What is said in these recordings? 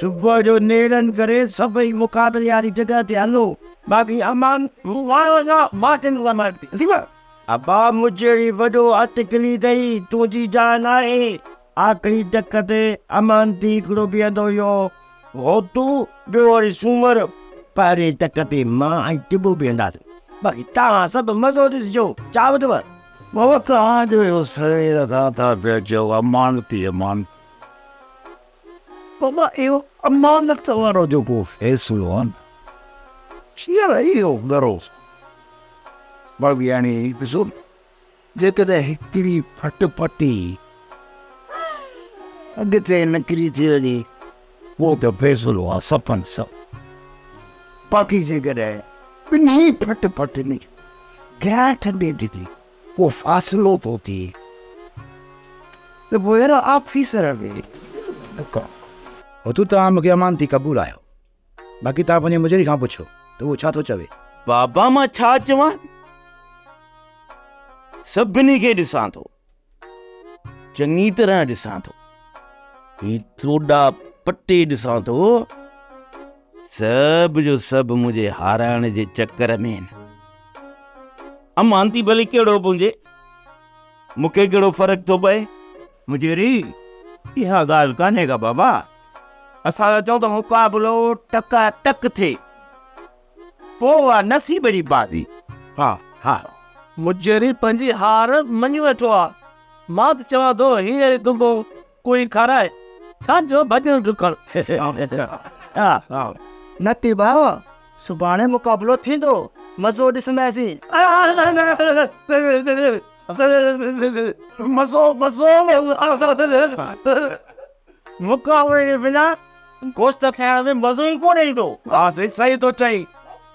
صبح جو نيرن ڪري سڀئي مقابلي واري جڳهه تي هلو. باقي امان ابا مجهڙي وڏو اٽڪلي اٿئي، تنهنجي جاء ناهي. آخري ٽڪ تي امانتي هڪڙو بيهندو اهو هوتو، ٻيو وري سومر. پهرين ٽڪ تي مان ۽ ٽٻو بيهنداسين. باقي توهان سڀ مزو ڏسجو. ڇا ٻڌو؟ بابا توهان جو اهو سوير کان ٿا پيا چئو امانتي امانتي. بابا اهو امانت وارو جيڪو فيصلو آهي نه يار اهو ڳرو باقي هاڻي ڏسو جيڪڏهن هڪڙي ڦٽ پٽي اڳتي نڪري ٿي وڃي پوء ته فيصلو آهي صفن صف باقي جيڪڏهن ٻنهي ڦٽ پٽن گرانٺ ڏيڍ ٿي ڪو فاصلو ٿو ٿئي ته پوء يار آفيسر به ڪم. هتو توهان مون کي امانتي قبول آهيو. باقي توهان پنهنجي مجري کان پڇو ته اهو ڇا ٿو چوي. بابا مان ڇا چوان؟ سڀني کي ڏسان ٿو. چڱي طرح ڏسان ٿو. هي توڏا پٽي ڏسان ٿو. سڀ جو سڀ منهنجي هارائڻ جي چڪر ۾ آهن. امانتي ڀلي ڪهڙو به هجي، مون کي ڪهڙو فرق ٿو پئي. مجيري، اها ڳالهه ڪانهي ڪا بابا. اسان ٿا چئون ته مقابلو ٽڪا ٽڪ ٿئي، پوء اها نصيب جي بازي. ها، ها. مجيري پنهنجي هار مڃي ويٺو آ. مان ته چوان ٿو هينئر ئي دنبو ڪوئي کارائي، ڇا جو ڀڄڻ ڊڪڻ. نتي ڀاء، سڀاڻي مقابلو ٿيندو، مزو ڏسنداسين. مزو مزو مقابلي جي بنا گوشت کائڻ ۾ مزو ئي ڪونه ايندو. ها سائين صحيح ٿو چئين،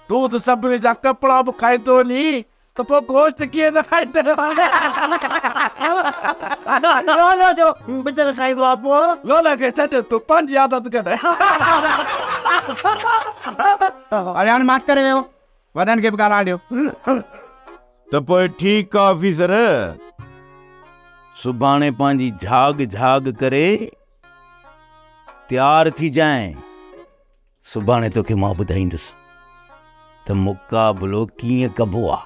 تون ته سڀني جا ڪپڙا به کائيندو وڃين ته پوء گوشت ڪيئن نه کائيندين. لولو جو بچر کائيندو آ پوء. لولا کي ڇڏ تون پنهنجي عادت ڪڍ. اڙي هاڻي ماٺ ڪري ويهو، وڏن کي به ڳالهائڻ ڏيو. ته پوء ٺيڪ آ آفيسر، سڀاڻي پنهنجي جهاڳ جهاڳ ڪري تيار ٿي جانء. سڀاڻي توکي مان ٻڌائيندس ته مقابلو ڪيئن ڪبو آ.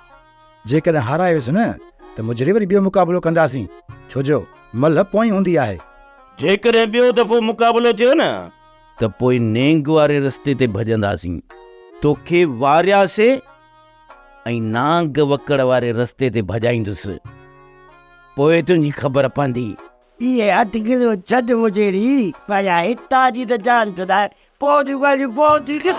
جيڪڏهن هارائي ويس نه ته مجري وري ٻيو مقابلو ڪنداسين، ڇو جو ملهه پوئين هوندي آهي. جيڪڏهن ٻيو دفعو مقابلو ٿيو نه ته پوء نينگ واري رستي تي ڀڄنداسين. توکي وارياسي ۽ نانگ وڪڙ واري رستي تي ڀڄائيندس. پوء تنهنجي خبر پوندي. اهي اڌ ڪلو ڇڏ مجيري، پر هتان جي ته جان ڇڏائي، پوء ٿيون ڳالهيون پوء ٿيون.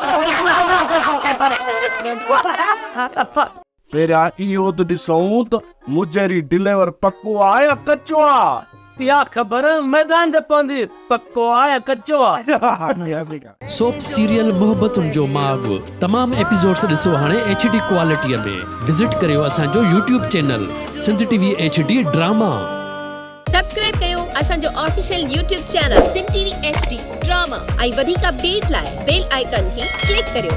پهريان اهو ته ڏسون ته مجيري ڊليور پڪو آ يا ڪچو آ. اها خبر ميدان تي پوندي پڪو آ يا ڪچو آ. سوپ سيريل محبتن جو ماڳ تمام ايپيسوڊس ڏسو هاڻي ايڇ ڊي ڪوالٽيء ۾ وزٽ ڪريو اسان جو YouTube channel Sindh T V H D drama. Subscribe ڪيو اسان جو official YouTube channel Sindh T V H D drama ۽ وڌيڪ اپڊيٽ لاء بيل آئيڪان کي ڪلڪ ڪريو.